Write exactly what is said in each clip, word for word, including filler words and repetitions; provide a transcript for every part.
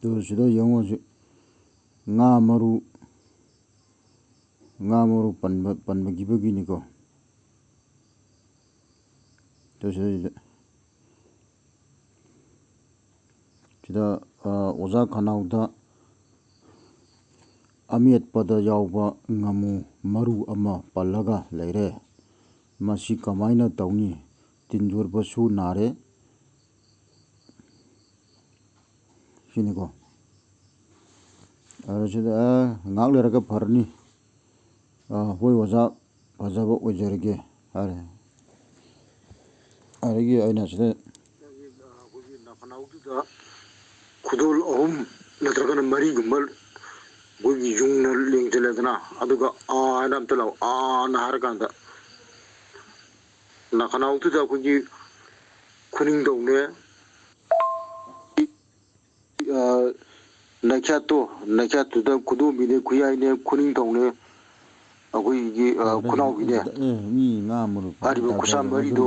ꯑꯗꯨ ꯁꯤꯗ ꯌꯦꯡꯉꯨ ꯍꯧꯖꯤꯛ ꯉꯥ ꯃꯔꯨ, ꯉꯥ ꯃꯔꯨ ꯄꯟꯕ, ꯄꯟꯕꯒꯤꯕꯒꯤꯅꯤꯀꯣ꯫ ꯑꯗꯨ ꯁꯤꯗꯩꯁꯤꯗ, ꯁꯤꯗ, ꯑ, ꯑꯣꯖꯥ ꯈꯅꯥꯎꯗ ꯑꯃꯦꯠꯄꯗ ꯌꯥꯎꯕ ꯉꯥꯃꯨ ꯃꯔꯨ ꯑꯃ ꯄꯜꯂꯒ ꯂꯩꯔꯦ꯫ ꯃꯁꯤ ꯀꯃꯥꯏꯅ ꯇꯧꯅꯤ? ꯇꯤꯟ ꯌꯣꯠꯄꯁꯨ ꯅꯥꯔꯦ꯫ ꯁꯤꯅꯤꯀꯣ꯫ ꯑꯗꯨ ꯁꯤꯗ, ꯑ, ꯉꯥꯏꯍꯥꯛ ꯂꯩꯔꯒ ꯐꯔꯅꯤ꯫ ꯑ, ꯍꯣꯏ ꯑꯣꯖꯥ, ꯐꯖꯕ ꯑꯣꯏꯖꯔꯒꯦ ꯍꯥꯏꯔꯦ꯫ ꯑꯗꯒꯤ ꯑꯩꯅ ꯁꯤꯗ ꯑꯩꯈꯣꯏꯒꯤ ꯅꯥꯐꯅꯥꯎꯗꯨꯗ ꯈꯨꯗꯣꯜ ꯑꯍꯨꯝ ꯅꯠꯇ꯭ꯔꯒꯅ ꯃꯔꯤꯒꯨꯝꯕ ꯑꯩꯈꯣꯏꯒꯤ ꯌꯨꯡꯅ ꯂꯦꯡꯁꯤꯜꯂꯦꯗꯅ, ꯑꯗꯨꯒ "ꯑꯥ" ꯍꯥꯏꯅ ꯑꯝꯇ ꯂꯥꯛꯑꯣ, "ꯑꯥꯅ" ꯍꯥꯏꯔꯀꯥꯟꯗ ꯅꯥꯐꯅꯥꯎꯗꯨꯗ ꯑꯩꯈꯣꯏꯒꯤ ꯈꯨꯅꯤꯡꯊꯧꯅꯦ, ꯑ, ꯅꯩꯈꯦꯠꯇꯣ, ꯅꯩꯈꯦꯠꯇꯨꯗ ꯈꯨꯗꯣꯝꯕꯤꯅꯦ, ꯈꯨꯌꯥꯏꯅꯦ, ꯈꯨꯅꯤꯡꯊꯧꯅꯦ, ꯑꯩꯈꯣꯏꯒꯤ, ꯑ, ꯈꯨꯅꯥꯎꯕꯤꯅꯦ꯫ ꯑꯦ, ꯃꯤ ꯉꯥ ꯃꯔꯨ ꯍꯥꯏꯔꯤꯕ ꯈꯨꯠꯁꯥ ꯃꯔꯤꯗꯣ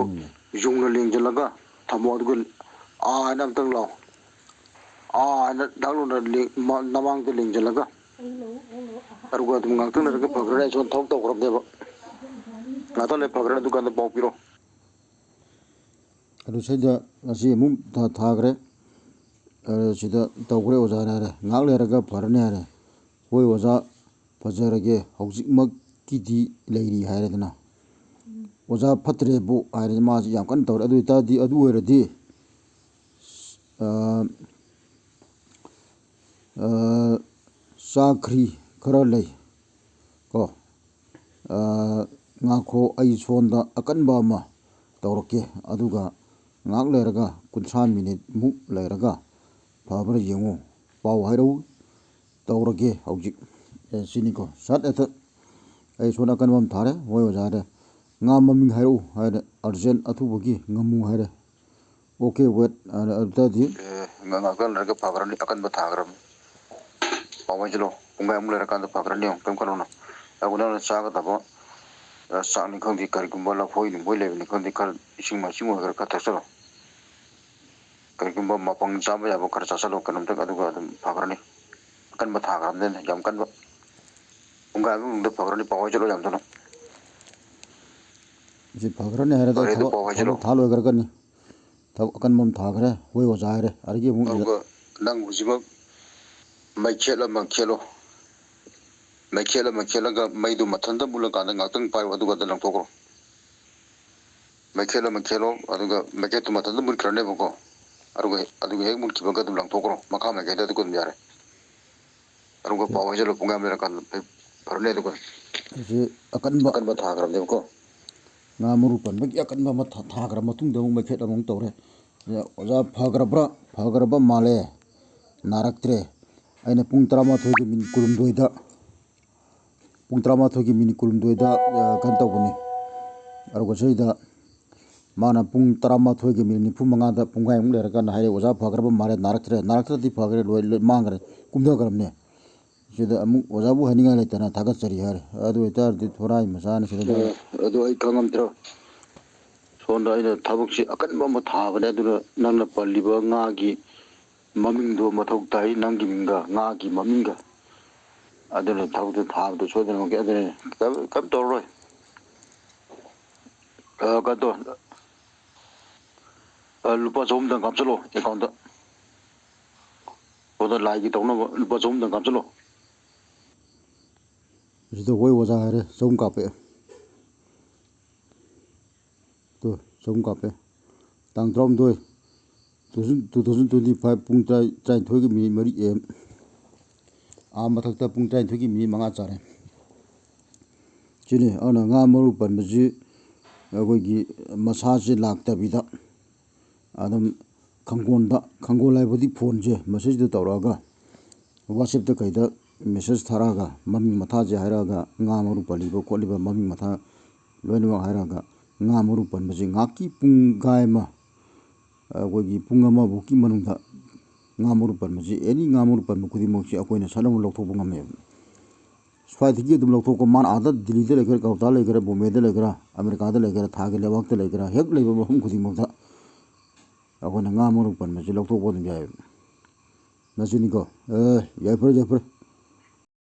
ꯌꯨꯡꯅ ꯂꯦꯡꯁꯤꯜꯂꯒ ꯊꯝꯃꯣ, ꯑꯗꯨꯒ "ꯑꯥ" ꯍꯥꯏꯅ ꯑꯝꯇꯪ ꯂꯥꯎ꯫ "ꯑꯥ" ꯍꯥꯏꯅ ꯗꯥꯛ ꯂꯥꯎꯅ ꯂꯦꯡ-, ꯃ-, ꯅꯃꯥꯡꯗ ꯂꯦꯡꯁꯤꯜꯂꯒ꯫ ꯑꯗꯨꯒ ꯑꯗꯨꯝ ꯉꯥꯛꯇꯪ ꯂꯩꯔꯒ ꯐꯈ꯭ꯔꯅꯤ꯫ ꯑꯩ ꯁꯣꯝꯗ ꯊꯕꯛ ꯇꯧꯈ꯭ꯔꯕꯅꯦꯕ꯫ ꯉꯥꯛꯇꯪ ꯂꯩꯔ ꯐꯈ꯭ꯔꯅꯤ, ꯑꯗꯨꯀꯥꯟꯗ ꯄꯥꯎ ꯄꯤꯔꯣ꯫ ꯑꯗꯨ ꯁꯤꯗ ꯉꯁꯤ ꯑꯃꯨꯛ ꯊꯥ-, ꯊꯥꯈ꯭ꯔꯦ꯫ ꯑ, ꯁꯤꯗ ꯇꯧꯈ꯭ꯔꯦ ꯑꯣꯖꯥꯅ ꯍꯥꯏꯔꯦ꯫ ꯉꯥꯏꯍꯥꯛ ꯂꯩꯔꯒ ꯐꯔꯅꯤ ꯍꯥꯏꯔꯦ꯫ "ꯍꯣꯏ ꯑꯣꯖꯥ, ꯐꯖꯔꯒꯦ, ꯍꯧꯖꯤꯛꯃꯛꯀꯤꯗꯤ ꯂꯩꯔꯤ" ꯍꯥꯏꯔꯦꯗꯅ꯫ "ꯑꯣꯖꯥ ꯐꯠꯇ꯭ꯔꯦꯕꯨ" ꯍꯥꯏꯔꯦ, ꯃꯥꯁꯤ ꯌꯥꯝ ꯀꯟꯅ ꯇꯧꯔꯦ꯫ ꯑꯗꯨ ꯑꯣꯏꯇꯥꯔꯗꯤ, ꯑꯗꯨ ꯑꯣꯏꯔꯗꯤ, ꯑ, ꯑ, ꯆꯥꯈ꯭ꯔꯤ ꯈꯔ ꯂꯩ ꯀꯣ꯫ ꯑ, ꯉꯥꯈꯣ, ꯑꯩ ꯁꯣꯝꯗ ꯑꯀꯟꯕ ꯑꯃ ꯇꯧꯔꯛꯀꯦ, ꯑꯗꯨꯒ ꯉꯥꯏꯍꯥꯛ ꯂꯩꯔꯒ, ꯀꯨꯟꯊ꯭ꯔꯥ ꯃꯤꯅꯤꯠꯃꯨꯛ ꯂꯩꯔꯒ ꯐꯕ꯭ꯔꯥ ꯌꯦꯡꯉꯨ, ꯄꯥꯎ ꯍꯥꯏꯔꯛꯎ꯫ "ꯇꯧꯔꯒꯦ ꯍꯧꯖꯤꯛ", ꯑꯦ, ꯁꯤꯅꯤꯀꯣ꯫ ꯁꯠ ꯍꯦꯛꯇ ꯑꯩ ꯁꯣꯝ ꯅꯥꯀꯟ ꯑꯃ ꯊꯥꯔꯦ, "ꯍꯣꯏ ꯑꯣꯖꯥ" ꯍꯥꯏꯔꯦ꯫ "ꯉꯥ ꯃꯃꯤꯡ ꯍꯥꯏꯔꯛꯎ" ꯍꯥꯏꯔꯦ, "ꯑꯔꯖꯦꯟ ꯑꯊꯨꯕꯒꯤ ꯉꯥꯃꯨ" ꯍꯥꯏꯔꯦ꯫ "ꯑꯣꯀꯦ, ꯋꯦꯠ" ꯍꯥꯏꯔꯦ꯫ ꯑꯗꯨ ꯇꯥꯔꯗꯤ ꯑꯦ, ꯉ-, ꯉꯥꯛꯇꯪ ꯂꯩꯔꯒ ꯐꯈ꯭ꯔꯅꯤ, ꯑꯀꯟꯕ ꯊꯥꯈ꯭ꯔꯕꯅꯤ꯫ ꯄꯥꯎ ꯍꯥꯏꯁꯤꯜꯂꯣ, ꯄꯨꯡꯈꯥꯏꯃꯨꯛ ꯂꯩꯔꯀꯥꯟꯗ ꯐꯈ꯭ꯔꯅꯤ ꯌꯦꯡꯉꯨ, ꯀꯩꯝ ꯈꯜꯂꯨꯅꯨ꯫ ꯑꯗꯨꯒ ꯅꯪꯅ ꯆꯥꯒꯗꯕ, ꯑ, ꯆꯥꯛꯅꯤ ꯈꯪꯗꯦ, ꯀꯔꯤꯒꯨꯝꯕ ꯂꯐꯣꯏ ꯅꯨꯡꯐꯣꯏ ꯂꯩꯕꯅꯤ ꯈꯪꯗꯦ, ꯈꯔ ꯏꯁꯤꯡ ꯃꯥꯏꯁꯤꯡ ꯑꯣꯏꯒꯦꯔꯥ ꯈꯔ ꯊꯛꯆꯜꯂꯣ꯫ ꯀꯔꯤꯒꯨꯝꯕ ꯃꯄꯪ ꯆꯥꯕ ꯌꯥꯕ ꯈꯔ ꯆꯥꯁꯤꯜꯂꯣ, ꯀꯩꯅꯣꯝꯇꯪ, ꯑꯗꯨꯒ ꯑꯗꯨꯝ ꯐꯈ꯭ꯔꯅꯤ꯫ ꯑꯀꯟꯕ ꯊꯥꯈ꯭ꯔꯕꯅꯤꯅ, ꯌꯥꯝ ꯀꯟꯕ, ꯄꯨꯡꯈꯥꯏ ꯑꯃꯒꯤ ꯃꯅꯨꯡꯗ ꯐꯈ꯭ꯔꯅꯤ꯫ ꯄꯥꯎ ꯍꯥꯏꯁꯤꯜꯂꯣ ꯌꯥꯝ ꯊꯨꯅ꯫ ꯁꯤ ꯐꯈ꯭ꯔꯅꯤ ꯍꯥꯏꯔꯗꯤ ꯐꯔꯦ, ꯑꯗꯨ ꯊꯕꯛ, ꯄꯥꯎ ꯍꯥꯏꯁꯤꯜꯂꯣ꯫ ꯊꯕꯛ ꯊꯥ ꯂꯣꯏꯈ꯭ꯔꯒꯅꯤ꯫ ꯊꯕꯛ ꯑꯀꯟꯕ ꯑꯃ ꯊꯥꯈ꯭ꯔꯦ, ꯍꯣꯏ ꯑꯣꯖꯥ ꯍꯥꯏꯔꯦ꯫ ꯑꯗꯒꯤ ꯑꯃꯨꯛ ꯑꯗꯨꯒ ꯅꯪ ꯍꯧꯖꯤꯛꯃꯛ ꯃꯩꯈꯦꯠ ꯑꯃ ꯈꯦꯠꯂꯣ꯫ ꯃꯩꯈꯦꯠ ꯑꯃ ꯈꯦꯠꯂꯒ ꯃꯩꯗꯨ ꯃꯊꯟꯇ ꯃꯨꯠꯂꯀꯥꯟꯗ ꯉꯥꯛꯇꯪ ꯄꯥꯏꯌꯨ, ꯑꯗꯨꯒ ꯑꯗꯨ ꯂꯪꯊꯣꯛꯈ꯭ꯔꯣ꯫ ꯃꯩꯈꯦꯠ ꯑꯃ ꯈꯦꯠꯂꯣ, ꯑꯗꯨꯒ ꯃꯩꯈꯦꯠꯇꯨ ꯃꯊꯟꯇ ꯃꯨꯠꯈ꯭ꯔꯅꯦꯕꯀꯣ꯫ ꯑꯗꯨꯒ, ꯑꯗꯨꯒ ꯍꯦꯛ ꯃꯨꯠꯈꯤꯕꯒ ꯑꯗꯨꯝ ꯂꯪꯊꯣꯛꯈ꯭ꯔꯣ, ꯃꯈꯥ ꯃꯥꯏꯀꯩꯗ ꯑꯗꯨꯒ ꯑꯗꯨꯝ ꯌꯥꯔꯦ꯫ ꯑꯗꯨꯒ ꯄꯥꯎ ꯍꯥꯏꯁꯤꯜꯂꯣ, ꯄꯨꯡ ꯌꯥꯝ ꯂꯩꯔꯀꯥꯟꯗ ꯐꯩ-, ꯐꯔꯅꯤ꯫ ꯑꯗꯨꯒ ꯑꯁꯤ ꯑꯀꯟꯕ, ꯑꯀꯟꯕ ꯊꯥꯈ꯭ꯔꯕꯅꯦꯕꯀꯣ꯫ ꯉꯥ ꯃꯔꯨ ꯄꯟꯕꯒꯤ ꯑꯀꯟꯕ ꯑꯃ ꯊꯥ-, ꯊꯥꯈ꯭ꯔ ꯃꯇꯨꯡꯗ ꯑꯃꯨꯛ ꯃꯩꯈꯦꯠ ꯑꯃꯃꯨꯛ ꯇꯧꯔꯦ꯫ ꯑꯣꯖꯥ, ꯐꯈ꯭ꯔꯕ꯭ꯔꯥ? ꯐꯈ꯭ꯔꯕ ꯃꯥꯜꯂꯦ, ꯅꯥꯔꯛꯇ꯭ꯔꯦ꯫ ꯑꯩꯅ ꯄꯨꯡ ꯇꯔꯥꯃꯥꯊꯣꯏꯒꯤ ꯃꯤꯅꯤꯠ ꯀꯨꯟꯍꯨꯝꯗꯣꯏꯗ, ꯄꯨꯡ ꯇꯔꯥꯃꯥꯊꯣꯏꯒꯤ ꯃꯤꯅꯤꯠ ꯀꯨꯟꯍꯨꯝꯗꯣꯏꯗ, ꯑ, ꯀꯩꯅꯣ ꯇꯧꯕꯅꯤ꯫ ꯑꯗꯨꯒ ꯁꯤꯗ ꯃꯥꯅ ꯄꯨꯡ ꯇꯔꯥꯃꯥꯊꯣꯏꯒꯤ ꯃꯤꯅꯤꯠ ꯅꯤꯐꯨ ꯃꯉꯥꯗ, ꯄꯨꯡꯈꯥꯏꯃꯨꯛ ꯂꯩꯔꯀꯥꯟꯗ ꯍꯥꯏꯔꯦ, "ꯑꯣꯖꯥ, ꯐꯈ꯭ꯔꯕ ꯃꯥꯜꯂꯦ, ꯅꯥꯔꯛꯇ꯭ꯔꯦ, ꯅꯥꯔꯛꯇ꯭ꯔꯗꯤ ꯐꯈ꯭ꯔꯦ, ꯂꯣꯏ, ꯂꯣꯏ ꯃꯥꯡꯈ꯭ꯔꯦ, ꯀꯨꯝꯊꯈ꯭ꯔꯕꯅꯦ꯫ ꯁꯤꯗ ꯑꯃꯨꯛ ꯑꯣꯖꯥꯕꯨ ꯍꯥꯏꯅꯤꯡꯉꯥꯏ ꯂꯩꯇꯅ ꯊꯥꯒꯠꯆꯔꯤ" ꯍꯥꯏꯔꯦ꯫ ꯑꯗꯨ ꯑꯣꯏꯇꯥꯔꯗꯤ ꯊꯣꯔꯥꯏ ꯃꯆꯥꯅ ꯁꯤꯗ ꯑ, ꯑꯗꯨ ꯑꯩ ꯈꯪꯉꯝꯗ꯭ꯔꯣ? ꯁꯣꯝꯗ ꯑꯩꯅ ꯊꯕꯛꯁꯤ ꯑꯀꯟꯕ ꯑꯃ ꯊꯥꯕꯅꯦ, ꯑꯗꯨꯅ ꯅꯪꯅ ꯄꯜꯂꯤꯕ ꯉꯥꯒꯤ ꯃꯃꯤꯡꯗꯣ ꯃꯊꯧ ꯇꯥꯏ, ꯅꯪꯒꯤ ꯃꯤꯡꯒ ꯉꯥꯒꯤ ꯃꯃꯤꯡꯒ꯫ ꯑꯗꯨꯅ ꯊꯕꯛꯇꯨ ꯊꯥꯕꯗ ꯁꯣꯏꯗꯅꯃꯛꯀꯤ ꯑꯗꯨꯅ ꯀꯩꯝ, ꯀꯩꯝ ꯇꯧꯔꯔꯣꯏ꯫ ꯑ, ꯀꯩꯅꯣ ꯇꯧ-, ꯑ, ꯂꯨꯄꯥ ꯆꯍꯨꯝꯗꯪ ꯀꯥꯞꯁꯤꯜꯂꯣ ꯑꯦꯀꯥꯎꯟꯗ꯫ ꯑꯣꯗ ꯂꯥꯏꯒꯤ ꯇꯧꯅꯕ ꯂꯨꯄꯥ ꯆꯍꯨꯝꯗꯪ ꯀꯥꯞꯁꯤꯜꯂꯣ꯫ ꯑꯁꯤꯗ ꯍꯣꯏ ꯑꯣꯖꯥ ꯍꯥꯏꯔꯦ, ꯆꯍꯨꯝ ꯀꯥꯞꯄꯛꯑꯦ꯫ ꯇꯨ, ꯆꯍꯨꯝ ꯀꯥꯞꯄꯦ꯫ ꯇꯥꯡ ꯇꯔꯥꯍꯨꯝꯗꯣꯏ, two thousand, two thousand twenty five, ꯄꯨꯡ ꯇꯔꯥ-, ꯇꯔꯥꯅꯤꯊꯣꯏꯒꯤ ꯃꯤꯅꯤꯠ ꯃꯔꯤ A M꯫ ꯑꯥ ꯃꯊꯛꯇ ꯄꯨꯡ ꯇꯔꯥꯅꯤꯊꯣꯏꯒꯤ ꯃꯤꯅꯤꯠ ꯃꯉꯥ ꯆꯥꯔꯦ꯫ ꯁꯤꯅꯤ꯫ ꯑꯗꯨꯅ ꯉꯥ ꯃꯔꯨ ꯄꯟꯕꯁꯤ ꯑꯩꯈꯣꯏꯒꯤ ꯃꯁꯥꯁꯤ ꯂꯥꯛꯇꯕꯤꯗ ꯑꯗꯨꯝ ꯈꯪꯒꯣꯟꯗ, ꯈꯪꯒꯣꯟ ꯍꯥꯏꯕꯗꯤ ꯐꯣꯟꯁꯦ, ꯃꯁꯤꯗ ꯇꯧꯔꯛꯑꯒ, WhatsApp-ꯇ ꯀꯩꯗ message ꯊꯥꯔꯛꯑꯒ, ꯃꯃꯤꯡ ꯃꯊꯥꯁꯦ ꯍꯥꯏꯔꯛꯑꯒ, ꯉꯥ ꯃꯔꯨ ꯄꯜꯂꯤꯕ ꯈꯣꯠꯂꯤꯕ ꯃꯃꯤꯡ ꯃꯊꯥ ꯂꯣꯏꯅꯃꯛ ꯍꯥꯏꯔꯛꯑꯒ, ꯉꯥ ꯃꯔꯨ ꯄꯟꯕꯁꯦ ꯉꯥꯏꯍꯥꯛꯀꯤ ꯄꯨꯡꯈꯥꯏ ꯑꯃ, ꯑꯩꯈꯣꯏꯒꯤ ꯄꯨꯡ ꯑꯃꯐꯥꯎꯀꯤ ꯃꯅꯨꯡꯗ ꯉꯥ ꯃꯔꯨ ꯄꯟꯕꯁꯤ, any ꯉꯥ ꯃꯔꯨ ꯄꯟꯕ ꯈꯨꯗꯤꯡꯃꯛꯁꯤ ꯑꯩꯈꯣꯏꯅ ꯁꯠ ꯂꯥꯎꯅ ꯂꯧꯊꯣꯛꯄ ꯉꯝꯃꯦꯕ꯫ ꯁ꯭ꯋꯥꯏꯗꯒꯤ ꯑꯗꯨꯝ ꯂꯧꯊꯣꯛꯄ, ꯃꯥꯅ ꯑꯥꯗ ꯗꯤꯜꯂꯤꯗ ꯂꯩꯒꯦꯔꯥ, ꯀꯜꯀꯇꯥ ꯂꯩꯒꯦꯔꯥ, ꯕꯣꯝꯕꯦꯗ ꯂꯩꯒꯦꯔꯥ, ꯑꯃꯦꯔꯤꯀꯥꯗ ꯂꯩꯒꯦꯔꯥ, ꯊꯥꯒꯤ ꯂꯩꯕꯥꯛꯇ ꯂꯩꯒꯦꯔꯥ, ꯍꯦꯛ ꯂꯩꯕ ꯃꯐꯝ ꯈꯨꯗꯤꯡꯃꯛꯇ ꯑꯩꯈꯣꯏꯅ ꯉꯥ ꯃꯔꯨ ꯄꯟꯕꯁꯤ ꯂꯧꯊꯣꯛꯄ ꯑꯗꯨꯝ ꯌꯥꯏꯑꯕ꯫ ꯃꯁꯤꯅꯤꯀꯣ꯫ ꯑꯦ, ꯌꯥꯏꯐꯔꯦ, ꯌꯥꯏꯐꯔꯦ꯫